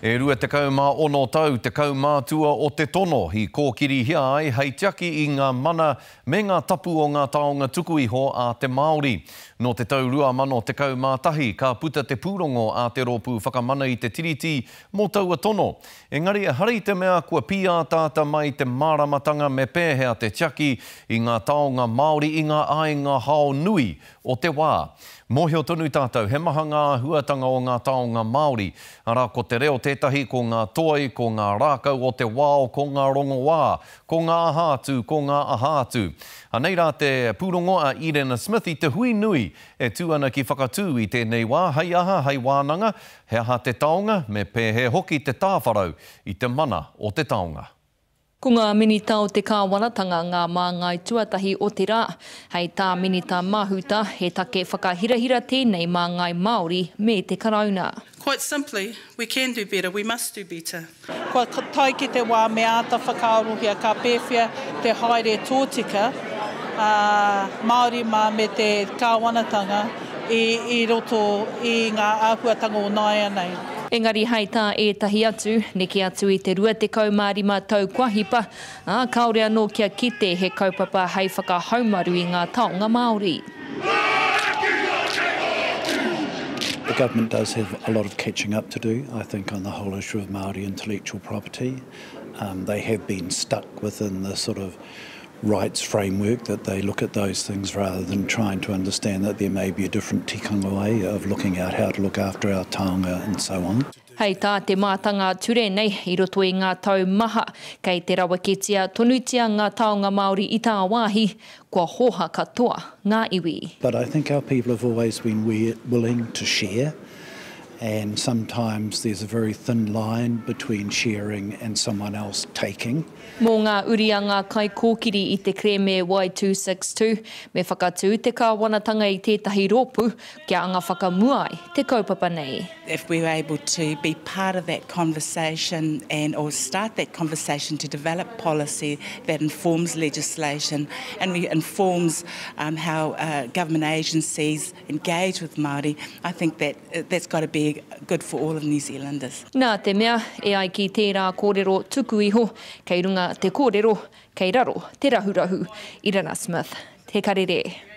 E 26 tau te kaumātua o te tono i kōkirihia ai hei tiaki i ngā mana me ngā tapu o ngā taonga tuku iho a te Māori. Nō te tau 2011 ka puta te pūrongo a te Rōpū Whakamana i te Tiriti mō taua tono. Engari ehara i te mea kua pīataata mai te māramatanga me pēhea te tiaki i ngā taonga Māori i ngā āinga hao nui o te wā. Mōhio tonu tātou, he maha ngā āhuatanga o ngā taonga Māori, arā, ko te reo tētahi, ko ngā toi, ko ngā rākau o te wao, ko ngā rongoā, ko ngā aha atu, ko ngā aha atu. Anei rā te pūrongo a Edena Smith i te hui nui e tū ana ki Whakatū i tēnei wā, hei aha, hei wānanga, he aha te taonga, me pēhea hoki te tāwharau i te mana o te taonga. Ko ngā Minita o te Kāwanatanga ngā māngai tuatahi o te rā. Hei tā Minita Mahuta, he take whakahirahira tēnei mā ngāi Māori me te Karauna. Quite simply, we can do better, we must do better. Kua tae ki te wā me āta whakaarohia ka pēwhea te haere tōtika a Māori mā me te Kāwanatanga i roto i ngā āhuatanga o nāianei. Engari hei tā ētahi atu, neke atu i te 25 tau kua hipa, ā, kāore anō kia kite he kaupapa hei whakahaumaru i ngā taonga Māori. The government does have a lot of catching up to do, I think, on the whole issue of Māori intellectual property. Um, they have been stuck within the sort of rights framework that they look at those things rather than trying to understand that there may be a different tikanga way of looking at how to look after our taonga and so on. Hei tā te mātanga ture nei, i roto i ngā tau maha, kei te raweketia tonutia ngā taonga Māori i tāwāhi, kua hōha katoa ngā iwi. But I think our people have always been willing to share and sometimes there's a very thin line between sharing and someone else taking. Mō ngā uri a ngā kaikōkiri i te kerēme Y262, me whakatū te kāwanatanga i tētahi rōpū kia anga whakamua ai te kaupapa nei. If we're able to be part of that conversation and or start that conversation to develop policy that informs legislation and informs um, how uh, government agencies engage with Māori, I think that that's got to be good for all of New Zealanders. Nā te mea, e ai ki tērā kōrero tuku iho, kei runga te kōrero, kei raro te rahurahu. Irana Smith, Te Karere.